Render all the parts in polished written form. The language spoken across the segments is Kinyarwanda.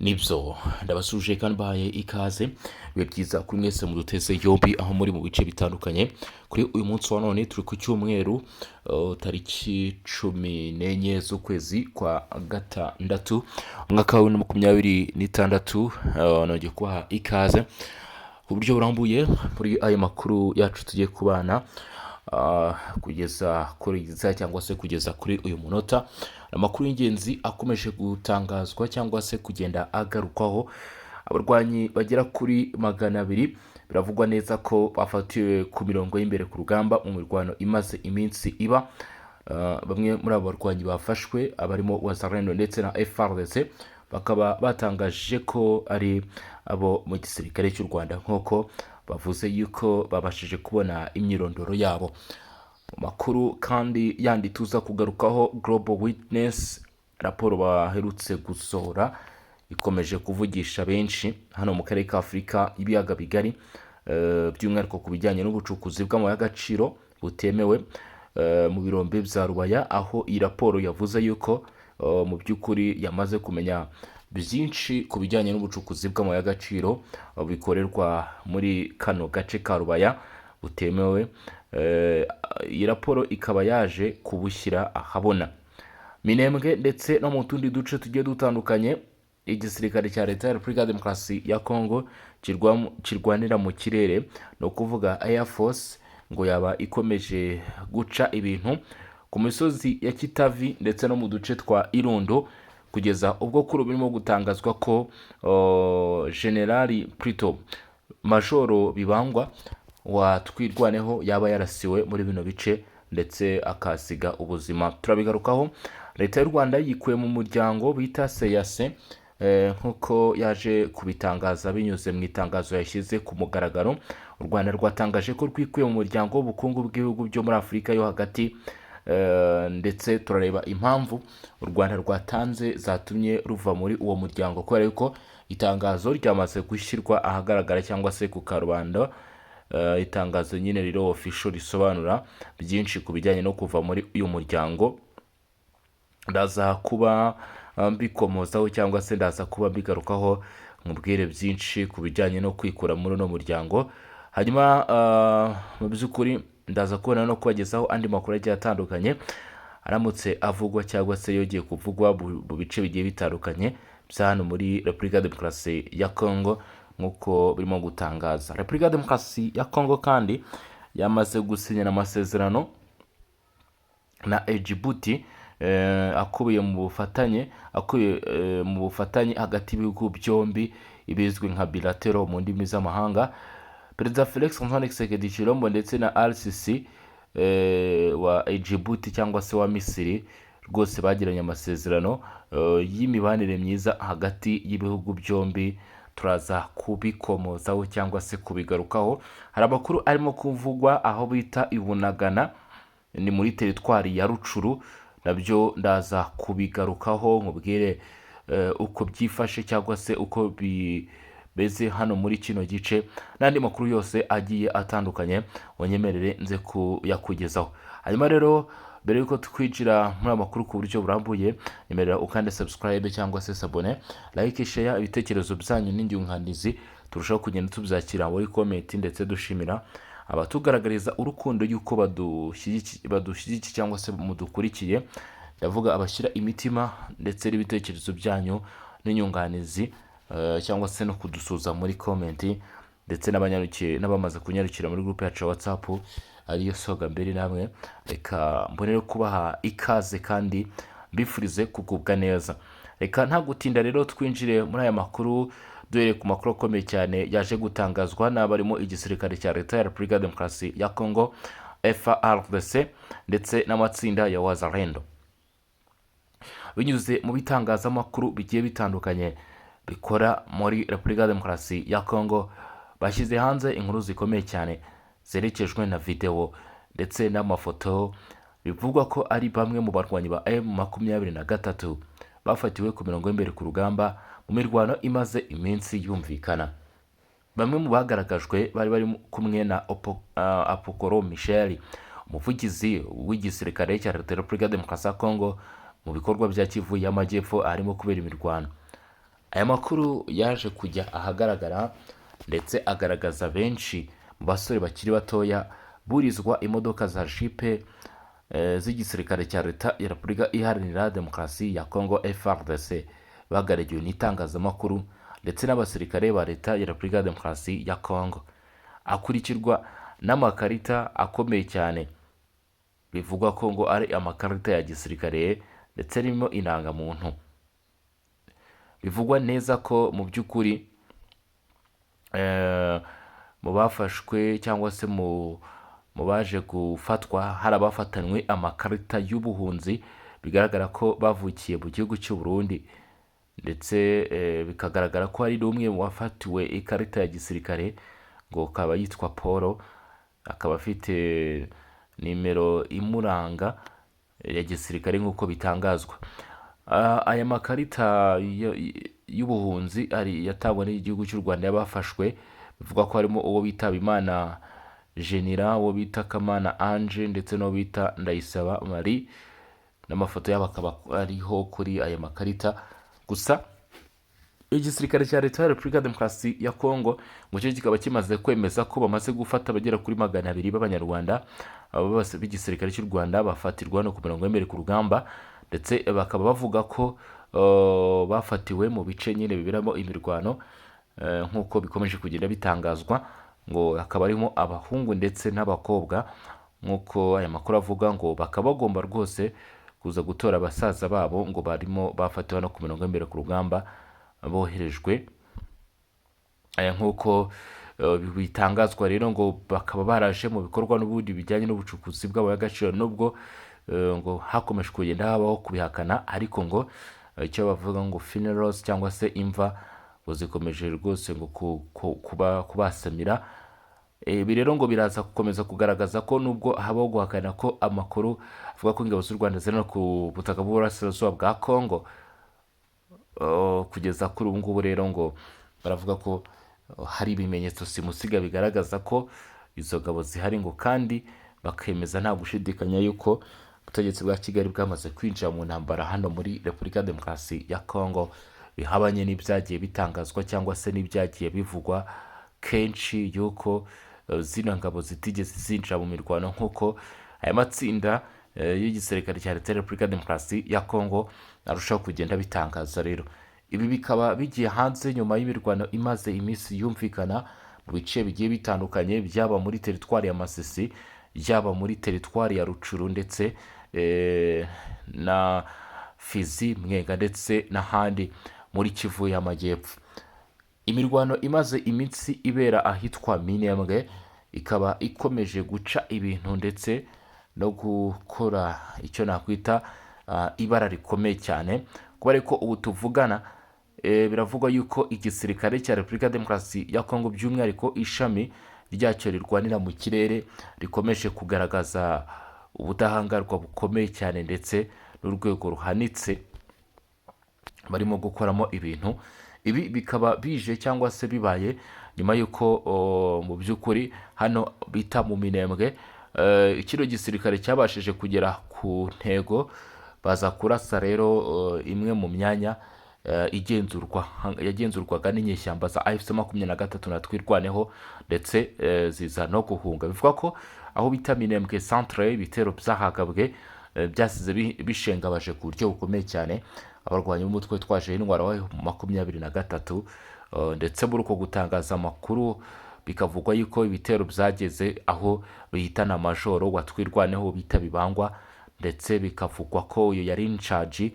Nibyo, ndabasuje kandi mbahaye ikaze. Bibe byiza kuri mwese muduteze yombi aho muri mu bice bitandukanye. Kuri uyu munsi wa none turi ku cyumweru, tariki 14 z'ukwezi kwa gatandatu, umwaka wa 2026. Nongeye kubaha ikaze ku buryo burambuye muri ayo makuru yacu tugiye kubana kugeza kuri za cyangwa se kugeza kuri uyu munota. Amakuru y'ingenzi akomeje gutangazwa cyangwa se kugenda agarukwaho: abarwanyi bagera kuri 200 biravugwa neza ko bafatiwe ku mirongo y'imbere ku rugamba mu mirwano imaze iminsi iba. Bamwe muri abo barwanyi bafashwe, abarimo Wazalendo ndetse na FARDC, bakaba batangaje ko ari abo mu gisirikare cy'u Rwanda, nk'uko bavuze yuko babashije kubona imyirondoro yabo. Mu makuru kandi yandi tuza kugarukaho, Global Witness, raporo baherutse gusohora ikomeje kuvugisha benshi hano mu karere ka Afurika y'ibiyaga bigari, by'umwihariko ku bijyanye n'ubucukuzi bw'amabuye y'agaciro butemewe mu birombe bya Rubaya, aho iyi raporo yavuze yuko mu by'ukuri yamaze kumenya byinshi ku bijyanye n'ubucukuzi bw'amabuye y'agaciro bikorerwa muri kano gace ka Rubaya butemewe. Iyi raporo ikaba yaje kubushyira ahabona. Minembwe ndetse no mu tundi duce tugiye dutandukanye, igisirikare cya Leta ya Repubulika ya Demokarasi ya Kongo kirwanira mu kirere, ni ukuvuga Air Force, ngo yaba ikomeje guca ibintu ku misozi ya Kitavi ndetse no mu duce twa Irundo, kugeza ubwo kuri ubu birimo gutangazwa ko Generali Prito Majoro Bibangwa wa Twirwaneho yaba yarasiwe muri bino bice ndetse akasiga ubuzima. Turabigarukaho. Leta y'u Rwanda yikuye mu muryango bita CEEAC, nk'uko yaje kubitangaza binyuze mu itangazo yashyize ku mugaragaro. U Rwanda rwatangaje ko rwikuye mu muryango w'ubukungu bw'ibihugu byo muri Afurika yo hagati, ndetse turareba impamvu u Rwanda rwatanze zatumye ruva muri uwo muryango, kubera yuko itangazo ryamaze gushyirwa ahagaragara cyangwa se ku karubanda. Itangazo nyine riri official risobanura byinshi ku bijyanye no kuva muri uyu muryango. Ndaza kuba mbikomozaho cyangwa se ndaza kuba mbigarukaho, nkubwire byinshi ku bijyanye no kwikura muri uno muryango. Hanyuma mu by'ukuri ndaza kubona no kubagezaho andi makuru agiye atandukanye aramutse avugwa cyangwa se yongeye kuvugwa mu bice bigiye bitandukanye bya hano muri Repubulika ya Demokarasi ya Kongo, nk'uko birimo gutangaza. Repubulika ya Demokarasi ya Kongo kandi yamaze gusinyana amasezerano na Djibouti, akubiye mu bufatanye hagati y'ibihugu byombi, ibizwi nka bilateral mu ndimi z'amahanga. Perezida Felix Antoine Tshisekedi Tshilombo ndetse na Al-Sisi wa Djibouti cyangwa se wa Misiri rwose bagiranye amasezerano y'imibanire myiza hagati y'ibihugu byombi. Turaza kubikomozaho cyangwa se kubigarukaho. Hari amakuru arimo kuvugwa aho bita i Bunagana, ni muri teritwari ya Rutshuru. Nabyo ndaza kubigarukaho, nkubwire uko byifashe cyangwa se uko bimeze hano muri kino gice, n'andi makuru yose agiye atandukanye wanyemerere nze kuyakugezaho. Hanyuma rero, mbere y'uko twinjira muri aya makuru ku buryo burambuye, nyemerera ukande subscribe cyangwa se s'abonner, like, share. Ibitekerezo byanyu n'inyunganizi turushaho kugenda tubyakira muri comment, ndetse dushimira abatugaragariza urukundo y'uko badushyigikiye cyangwa se mudukurikiye. Ndavuga abashyira imitima ndetse n'ibitekerezo byanyu n'inyunganizi, cyangwa se no kudusuza muri comment, ndetse n'abanyarukiye n'abamaze kunyarukira muri groupe yacu ya WhatsApp ariyo Soga Mbere. Namwe reka mbonere kubaha ikaze kandi mbifurize kugubwa neza. Reka nta gutinda rero twinjire muri aya makuru, duhereye ku makuru akomeye cyane yaje gutangazwa n'abarimo igisirikare cya Leta ya Repubulika ya Demokarasi ya Congo, FARDC, ndetse n'amatsinda ya Wazalendo. Binyuze mu bitangazamakuru bigiye bitandukanye bikora muri Repubulika ya Demokarasi ya Congo, bashyize hanze inkuru zikomeye cyane zerekejwe na videwo ndetse n'amafoto, bivugwa ko ari bamwe mu barwanyi ba M23 bafatiwe ku mirongo y'imbere ku rugamba mu mirwano imaze iminsi yumvikana. Bamwe mu bagaragajwe bari bari kumwe na Apokoro Michel, umuvugizi w'igisirikare cya Leta ya Repubulika ya Demokarasi ya Congo mu bikorwa bya Kivu y'Amajyepfo, aharimo kubera imirwano. Aya makuru yaje kujya ahagaragara ndetse agaragaza benshi mu basore bakiri batoya burizwa imodoka za jipe z'igisirikare cya Leta ya Repubulika Iharanira Demokarasi ya Congo, FARDC, bagaragiwe n'itangazamakuru ndetse n'abasirikare ba Leta ya Repubulika ya Demokarasi ya Congo, akurikirwa n'amakarita akomeye cyane bivugwa ko ngo ari amakarita ya gisirikare ndetse arimo indangamuntu. Bivugwa neza ko mu by'ukuri mu bafashwe cyangwa se mu baje gufatwa hari abafatanywe amakarita y'ubuhunzi, bigaragara ko bavukiye mu gihugu cy'u Burundi, ndetse bikagaragara ko hari n'umwe mu wafatiwe ikarita ya gisirikare, ngo akaba yitwa Paul, akaba afite nimero imuranga ya gisirikare nk'uko bitangazwa. Aya makarita y'ubuhunzi ari yatangwa n'igihugu cy'u Rwanda y'abafashwe, bivugwa ko harimo uwo bita Habimana Genera, uwo bita Kamana Ange ndetse n'uwo bita Ndayisaba Marie, n'amafoto yabo akaba ariho kuri aya makarita. Gusa igisirikare cya Leta ya Repubulika ya Demokarasi ya Kongo ngo cyo kikaba kimaze kwemeza ko bamaze gufata abagera kuri 200 b'Abanyarwanda, abo bose b'igisirikare cy'u Rwanda bafatirwa no ku mirongo y'imbere ku rugamba, ndetse bakaba bavuga ko bafatiwe mu bice nyine biberamo imirwano, nk'uko bikomeje kugenda bitangazwa, ngo hakaba harimo abahungu ndetse n'abakobwa nk'uko aya makuru avuga, ngo bakaba bagomba rwose kuza gutora basaza babo ngo barimo bafatiwe no ku mirongo y'imbere ku rugamba boherejwe. Nk'uko bitangazwa rero, ngo bakaba baraje mu bikorwa n'ubundi bijyanye n'ubucukuzi bw'amabuye y'agaciro, nubwo ngo hakomeje kugenda habaho kubihakana, ariko ngo icyo bavuga ngo funerals cyangwa se imva ngo zikomeje rwose ngo kubasamira. Ibi rero ngo biraza gukomeza kugaragaza ko nubwo habaho guhakana ko amakuru avuga ko ingabo z'u Rwanda ziri no ku butaka bw'uburasirazuba bwa Congo, kugeza kuri ubu ngubu rero ngo baravuga ko hari ibimenyetso simusiga bigaragaza ko izo ngabo zihari, ngo kandi bakemeza nta gushidikanya yuko ubutegetsi bwa Kigali bwamaze kwinjira mu ntambara hano muri Repubulika ya Demokarasi ya Congo, bihabanye n'ibyagiye bitangazwa cyangwa se n'ibyagiye bivugwa kenshi yuko zino ngabo zitigeze zinjira mu mirwano, nk'uko aya matsinda y'igisirikare cya Leta ya Repubulika ya Demokarasi ya Congo arushaho kugenda bitangaza. Rero ibi bikaba bigiye hanze nyuma y'imirwano imaze iminsi yumvikana mu bice bigiye bitandukanye, byaba muri teritwari ya Masisi, yaba muri teritwari ya Rutshuru ndetse na Fizi, Mwenga ndetse n'ahandi muri Kivu y'Amajyepfo. Imirwano imaze iminsi ibera ahitwa Minembwe ikaba ikomeje guca ibintu ndetse no gukora icyo nakwita ibara rikomeye cyane, kuba ariko ubu tuvugana biravugwa yuko igisirikare cya Repubulika ya Demokarasi ya Kongo, by'umwihariko ishami ryacyo rirwanira mu kirere, rikomeje kugaragaza ubudahangarwa bukomeye cyane ndetse n'urwego ruhanitse barimo gukoramo ibintu. Ibi bikaba bije cyangwa se bibaye nyuma y'uko mu by'ukuri hano bita mu Minembwe kino gisirikare cyabashije kugera ku ntego, baza kurasa rero imwe mu myanya igenzurwa yagenzurwaga n'inyeshyamba za AFC 23 na Twirwaneho, ndetse ziza no guhunga. Bivuga ko aho bita Minembwe centre ibitero byahagabwe byasize bishengabaje ku buryo bukomeye cyane abarwanyi b'umutwe witwaje intwaro wa 23, ndetse muri uko gutangaza amakuru bikavugwa yuko ibitero byageze aho bihitana majoro wa Twirwaneho bita Bibangwa, ndetse bikavugwa ko uyu yari in charge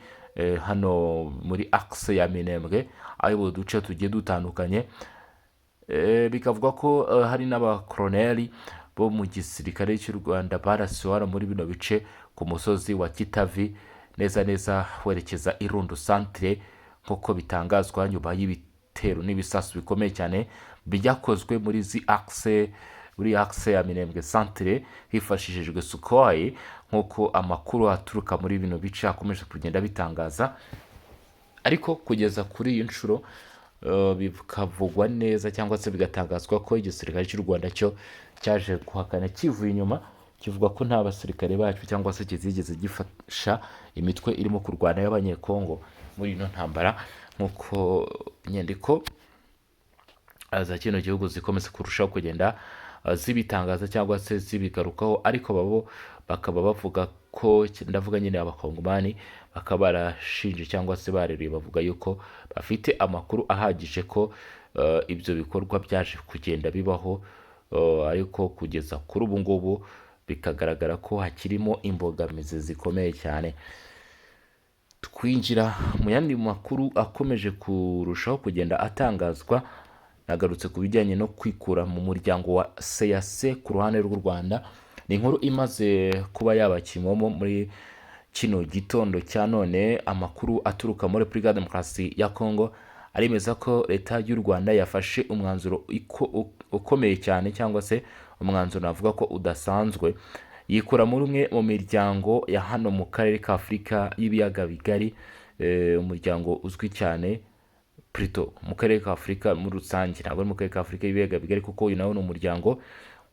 hano muri axe ya Minembwe ayoboye uduce tugiye dutandukanye. Bikavugwa ko hari n'abakoroneri bo mu gisirikare cy'u Rwanda barasiwe hano muri bino bice ku musozi wa Kitavi, neza neza werekeza i Rundu centre, nk'uko bitangazwa nyuma y'ibitero n'ibisasu bikomeye cyane byakozwe muri zi axe, muri axe ya Minembwe centre, hifashishijwe Sukhoi, nk'uko amakuru aturuka muri bino bice akomeje kugenda bitangaza. Ariko kugeza kuri iyi nshuro bikavugwa neza cyangwa se bigatangazwa ko igisirikare cy'u Rwanda cyo cyaje guhakana kivuye inyuma, kivuga ko nta basirikare bacyo cyangwa se kizigeze gifasha imitwe irimo kurwana y'Abanyekongo muri ino ntambara. Nk'uko inyandiko za kino gihugu zikomeza kurushaho kugenda zibitangaza cyangwa se zibigarukaho, ariko babo bakaba bavuga ko, ndavuga nyine Abakongomani, bakaba barashinje cyangwa se bareruye bavuga yuko bafite amakuru ahagije ko ibyo bikorwa byaje kugenda bibaho, ariko kugeza kuri ubu ngubu bikagaragara ko hakirimo imbogamizi zikomeye cyane. Twinjira mu yandi makuru akomeje kurushaho kugenda atangazwa. Nagarutse ku bijyanye no kwikura mu muryango wa CAC ku ruhande rw'u Rwanda. Ni inkuru imaze kuba yaba kimomo muri kino gitondo cya none. Amakuru aturuka muri Repubulika ya Demokarasi ya Kongo aremeza ko Leta y'u Rwanda yafashe umwanzuro ukomeye cyane, cyangwa se umwanzuro navuga ko udasanzwe, yikura muri umwe mu miryango ya hano mu karere ka Afurika y'Ibiyaga Bigari, umuryango uzwi cyane plutôt mu karere ka Afurika muri rusange, ntabwo ari mu karere ka Afurika y'Ibiyaga Bigari, kuko uyu nawo ni umuryango.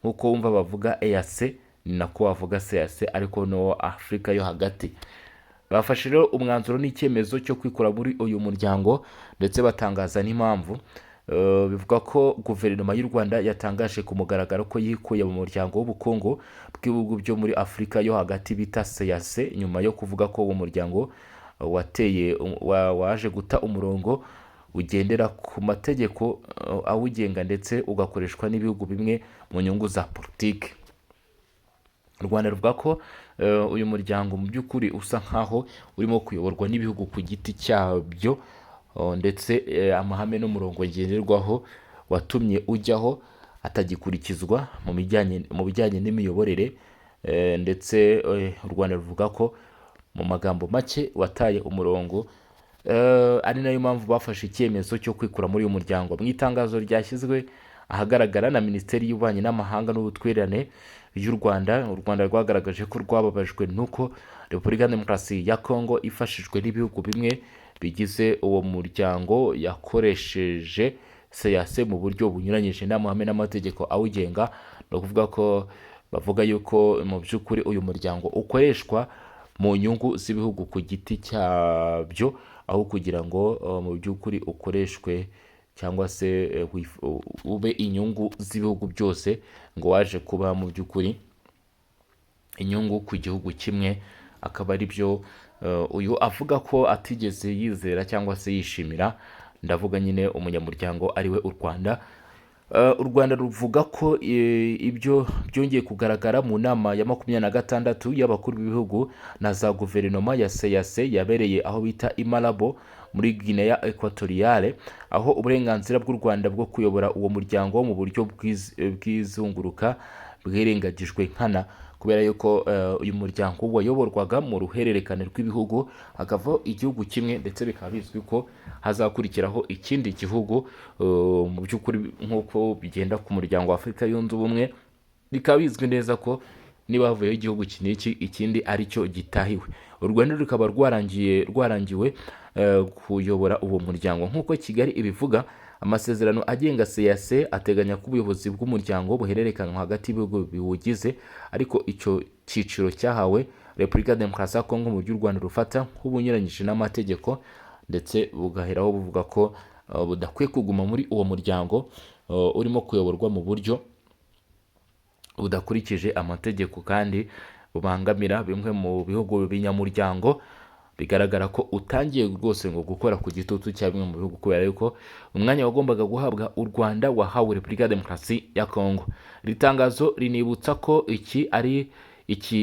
Nk'uko wumva bavuga EAC, ni nako wavuga CAC, ariko no Afurika yo hagati. Bafashe rero umwanzuro n'icyemezo cyo kwikura muri uyu muryango, ndetse batangaza n'impamvu. Bivuga ko guverinoma y'u Rwanda yatangaje ku mugaragaro ko yikuye mu muryango w'ubukungu bw'ibihugu byo muri Afurika yo hagati bita CAC, nyuma yo kuvuga ko uwo muryango waje guta umurongo ugendera ku mategeko awugenga, ndetse ugakoreshwa n'ibihugu bimwe mu nyungu za politiki. U Rwanda ruvuga ko uyu muryango mu by'ukuri usa nkaho urimo kuyoborwa n'ibihugu ku giti cyabyo, ndetse amahame n'umurongo ngenderwaho watumye ujyaho atagikurikizwa mu bijyanye n'imiyoborere, ndetse u Rwanda ruvuga ko mu magambo make wataye umurongo, ari nayo mpamvu bafashe icyemezo cyo kwikura muri uyu muryango. Mu itangazo ryashyizwe ahagaragara na Minisiteri y'Ububanyi n'Amahanga n'Ubutwererane y'u Rwanda, u Rwanda rwagaragaje ko rwababajwe n'uko Repubulika ya Demokarasi ya Kongo ifashijwe n'ibihugu bimwe bigize uwo muryango yakoresheje CAC mu buryo bunyuranyije n'amahame n'amategeko awugenga. Ni ukuvuga ko bavuga yuko mu by'ukuri uyu muryango ukoreshwa mu nyungu z'ibihugu ku giti cyabyo, aho kugira ngo mu by'ukuri ukoreshwe cyangwa se ube inyungu z'ibihugu byose, ngo waje kuba mu by'ukuri inyungu ku gihugu kimwe, akaba ari byo uyu avuga ko atigeze yizera cyangwa se yishimira, ndavuga nyine umunyamuryango ari we u Rwanda. U Rwanda ruvuga ko ibyo byongeye kugaragara mu nama ya 26 y'abakuru b'ibihugu na za guverinoma ya CAC yabereye aho bita i Malabo muri Guinea Equatoriale, aho uburenganzira bw'u Rwanda bwo kuyobora uwo muryango mu buryo bw'izunguruka bwirengagijwe nkana, kubera yuko uyu muryango wayoborwaga mu ruhererekane rw'ibihugu, hakavaho igihugu kimwe, ndetse bikaba bizwi ko hazakurikiraho ikindi gihugu. Mu by'ukuri nk'uko bigenda ku muryango wa Afurika Yunze Ubumwe, bikaba bizwi neza ko niba havuyeho igihugu iki n'iki, ikindi ari cyo gitahiwe. U Rwanda rukaba rwarangiwe kuyobora uwo muryango. Nk'uko Kigali ibivuga, amasezerano agenga CAC ateganya ko ubuyobozi bw'umuryango buhererekanwa hagati y'ibihugu biwugize, ariko icyo cyiciro cyahawe Repubulika ya Demokarasi ya Kongo mu buryo u Rwanda rufata nk'ubunyuranyije n'amategeko, ndetse bugaheraho buvuga ko budakwiye kuguma muri uwo muryango urimo kuyoborwa mu buryo budakurikije amategeko kandi bubangamira bimwe mu bihugu binyamuryango. Bigaragara ko utangiye rwose ngo gukora ku gitutu cya bimwe mu bihugu, kubera yuko umwanya wagombaga guhabwa u Rwanda wahawe Repubulika ya Demokarasi ya Kongo. Iri tangazo rinibutsa ko iki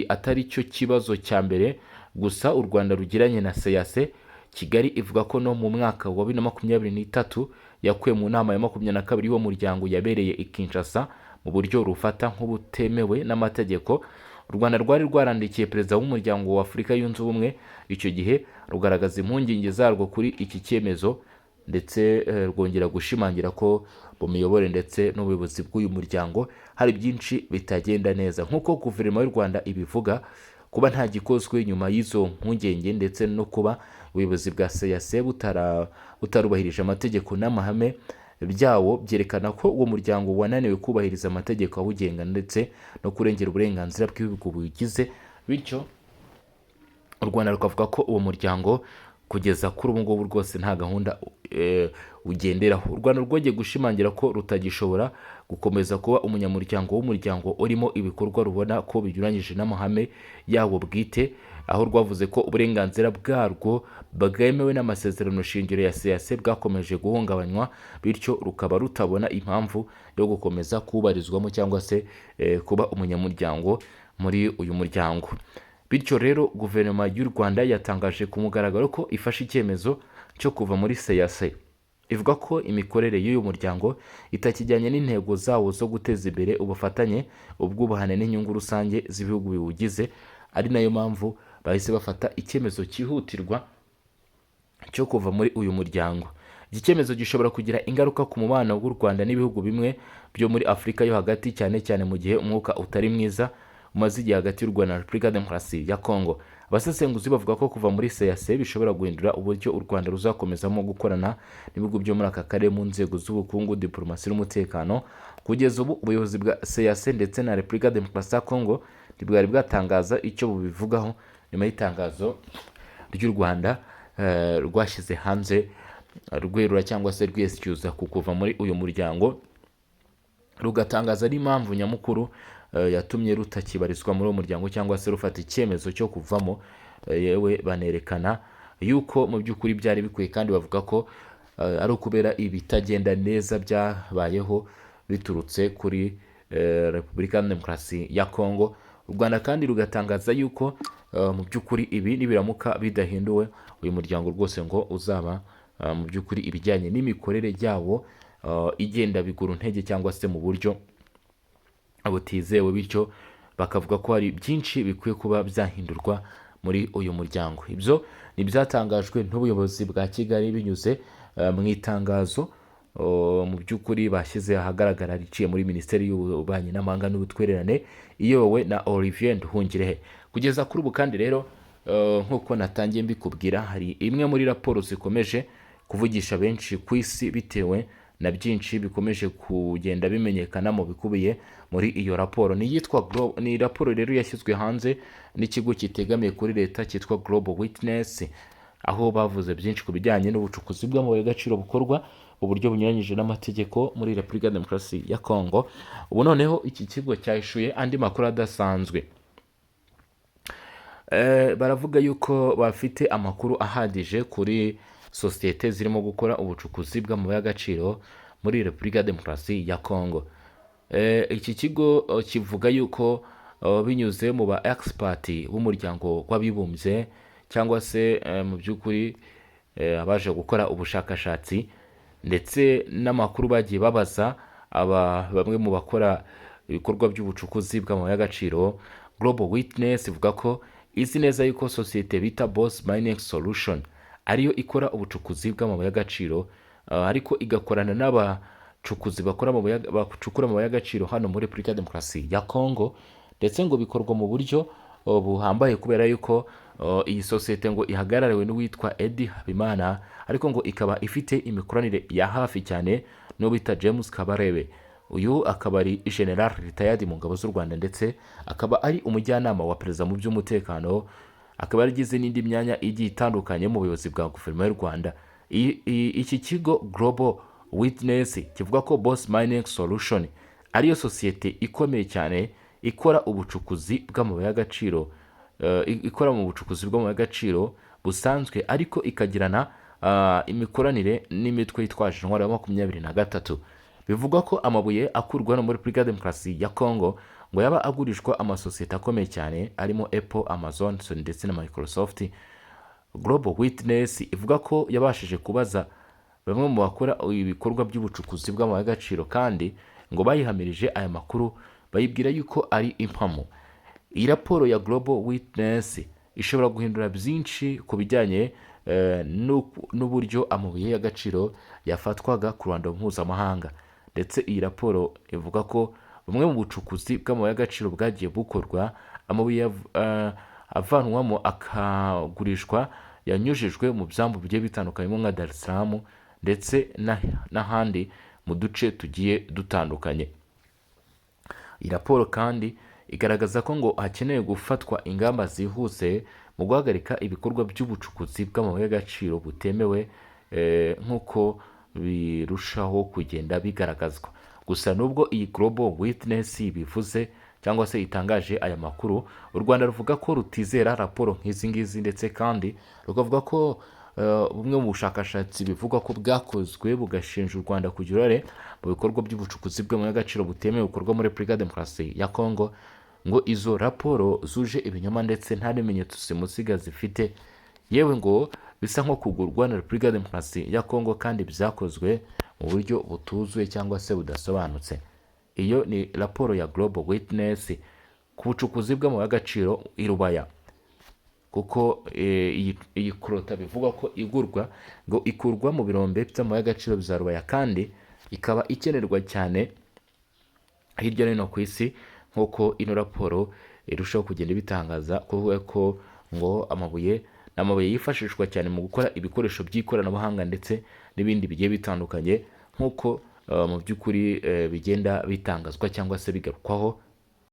atari cyo kibazo cya mbere gusa u Rwanda rugiranye na CAC. Kigali ivuga ko no mu mwaka wa 2023 yakuwe mu nama ya 22 y'uwo muryango yabereye i Kinshasa mu buryo rufata nk'ubutemewe n'amategeko. U Rwanda rwari rwarandikiye perezida w'Umuryango wa Afurika Yunze Ubumwe icyo gihe, rugaragaza impungenge zarwo kuri iki cyemezo, ndetse rwongera gushimangira ko mu miyoborere ndetse n'ubuyobozi bw'uyu muryango hari byinshi bitagenda neza. Nk'uko guverinoma y'u Rwanda ibivuga, kuba nta gikozwe nyuma y'izo mpungenge ndetse no kuba ubuyobozi bwa CAC butarubahirije amategeko n'amahame byawo, byerekana ko uwo muryango wananiwe kubahiriza amategeko awugenga ndetse no kurengera uburenganzira bw'ibihugu biwugize. Bityo u Rwanda rukavuga ko uwo muryango Kugeza kuri ubu ngubu rwose nta gahunda ugenderaho. U Rwanda rwongeye gushimangira ko rutagishobora gukomeza kuba umunyamuryango w'umuryango urimo ibikorwa rubona ko binyuranyije n'amahame yawo bwite, aho rwavuze ko uburenganzira bwarwo bwemewe n'amasezerano shingiro ya CAC bwakomeje guhungabanywa, bityo rukaba rutabona impamvu yo gukomeza kuwubarizwamo cyangwa se kuba umunyamuryango muri uyu muryango. Bityo rero, guverinoma y'u Rwanda yatangaje ku mugaragaro ko ifashe icyemezo cyo kuva muri CAC, ivuga ko imikorere y'uyu muryango itakijyanye n'intego zawo zo guteza imbere ubufatanye, ubwubahane n'inyungu rusange z'ibihugu biwugize, ari nayo mpamvu bahise bafata icyemezo cyihutirwa cyo kuva muri uyu muryango. Iki cyemezo gishobora kugira ingaruka ku mubano w'u Rwanda n'ibihugu bimwe byo muri Afurika yo hagati, cyane cyane mu gihe umwuka utari mwiza umaze igihe hagati y'u Rwanda na Repubulika ya Demokarasi ya Kongo. Abasesenguzi bavuga ko kuva muri CAC bishobora guhindura uburyo u Rwanda ruzakomezamo gukorana n'ibihugu byo muri aka karere mu nzego z'ubukungu, diplomasi n'umutekano. Kugeza ubu, ubuyobozi bwa CAC ndetse na Repubulika ya Demokarasi ya Kongo ntibwari bwatangaza icyo bubivugaho nyuma y'itangazo ry'u Rwanda rwashyize hanze rwerura cyangwa se rwiyesicyuza ku kuva muri uyu muryango, rugatangaza n'impamvu nyamukuru yatumye rutakibarizwa muri uwo muryango cyangwa se rufata icyemezo cyo kuvamo. Yewe banerekana yuko mu by'ukuri byari bikwiye, kandi bavuga ko ari ukubera ibitagenda neza byabayeho biturutse kuri Repubulika ya Demokarasi ya Kongo. U Rwanda kandi rugatangaza yuko mu by'ukuri ibi nibiramuka bidahinduwe, uyu muryango rwose ngo uzaba mu by'ukuri ibijyanye n'imikorere yawo igenda bigura intege cyangwa se mu buryo butizewe, bityo bakavuga ko hari byinshi bikwiye kuba byahindurwa muri uyu muryango. Ibyo ni ibyatangajwe n'ubuyobozi bwa Kigali binyuze mu itangazo mu by'ukuri bashyize ahagaragara riciye muri Minisiteri y'Ububanyi n'Amahanga n'Ubutwererane iyobowe na Olivier Nduhungirehe. Kugeza kuri ubu kandi rero, nk'uko natangiye mbikubwira, hari imwe muri raporo zikomeje kuvugisha benshi ku isi bitewe na byinshi bikomeje kugenda bimenyekana mu bikubiye muri iyo raporo. Ni iyitwa ni raporo rero yashyizwe hanze n'ikigo kitegamiye kuri leta cyitwa Global Witness, aho bavuze byinshi ku bijyanye n'ubucukuzi bw'amabuye y'agaciro bukorwa mu buryo bunyuranyije n'amategeko muri Repubulika ya Demokarasi ya Kongo. Ubu noneho iki kigo cyahishuye andi makuru adasanzwe. Baravuga yuko bafite amakuru ahagije kuri sosiyete zirimo gukora ubucukuzi bw'amabuye y'agaciro muri Repubulika ya Demokarasi ya Kongo. Iki kigo kivuga yuko binyuze mu ba expert b'Umuryango w'Abibumbye cyangwa se mu by'ukuri abaje gukora ubushakashatsi ndetse n'amakuru bagiye babaza aba bamwe mu bakora ibikorwa by'ubucukuzi bw'amabuye y'agaciro, Global Witness ivuga ko izi neza yuko sosiyete bita Boss Mining Solution ariyo ikora ubucukuzi bw'amabuye y'agaciro, ariko igakorana n'abacukuzi bakora amabuye bacukura amabuye y'agaciro hano muri Repubulika ya Demokarasi ya Kongo, ndetse ngo bikorwa mu buryo buhambaye kubera yuko iyi sosiyete ngo ihagarariwe n'uwitwa Eddie Habimana, ariko ngo ikaba ifite imikoranire ya hafi cyane n'uwo bita James Kabarebe. Uyu akaba ari General retired mu ngabo z'u Rwanda, ndetse akaba ari umujyanama wa perezida mu by'umutekano, akaba yaragize n'indi myanya igiye itandukanye mu buyobozi bwa guverinoma y'u Rwanda. Iki kigo Global Witness kivuga ko Boss Mining Solution ariyo sosiyete ikomeye cyane ikora ubucukuzi bw'amabuye y'agaciro, ikora mu bucukuzi bw'amabuye y'agaciro busanzwe, ariko ikagirana imikoranire n'imitwe yitwaje intwaro ya 23. Bivugwa ko amabuye akurwa hano muri Repubulika ya Demokarasi ya Kongo ngo yaba agurishwa amasosiyete akomeye cyane arimo Apple, Amazon, Sony ndetse na Microsoft. Global Witness ivuga ko yabashije kubaza bamwe mu bakora ibikorwa by'ubucukuzi bw'amabuye y'agaciro, kandi ngo bayihamirije aya makuru, bayibwira yuko ari impamo. Iyi raporo ya Global Witness ishobora guhindura byinshi ku bijyanye n'uburyo amabuye y'agaciro yafatwaga ku ruhando mpuzamahanga. Ndetse iyi raporo ivuga ko bumwe mu bucukuzi bw'amabuye y'agaciro bwagiye bukorwa, amabuye avanwamo akagurishwa yanyujijwe mu byambu bigiye bitandukanye nka Dar es Salaam ndetse n'ahandi mu duce tugiye dutandukanye. Iyi raporo kandi igaragaza ko ngo hakenewe gufatwa ingamba zihuse mu guhagarika ibikorwa by'ubucukuzi bw'amabuye y'agaciro butemewe, nk'uko birushaho kugenda bigaragazwa. Gusa nubwo iyi Global Witness bivuze cyangwa se itangaje aya makuru, u Rwanda ruvuga ko rutizera raporo nk'izi ngizi, ndetse kandi rukavuga ko bumwe mu bushakashatsi bivugwa ko bwakozwe bugashinja u Rwanda kugira uruhare mu bikorwa by'ubucukuzi bw'amabuye y'agaciro butemewe bukorwa muri Repubulika ya Demokarasi ya Kongo, ngo izo raporo zuje ibinyoma ndetse nta n'ibimenyetso simusiga zifite, yewe ngo bisa nko kugurwa na Repubulika ya Demokarasi ya Kongo kandi byakozwe mu buryo butuzuye cyangwa se budasobanutse. Iyo ni raporo ya Global Witness ku bucukuzi bw'amabuye y'agaciro i Rubaya, kuko iyi coltan bivugwa ko igurwa, ngo ikurwa mu birombe by'amabuye y'agaciro bya Rubaya, kandi ikaba ikenerwa cyane hirya no hino ku isi, nk'uko ino raporo irushaho kugenda ibitangaza, kuvuga ko ngo amabuye ni amabuye yifashishwa cyane mu gukora ibikoresho by'ikoranabuhanga ndetse n'ibindi bigiye bitandukanye, nk'uko mu by'ukuri bigenda bitangazwa cyangwa se bigarukwaho.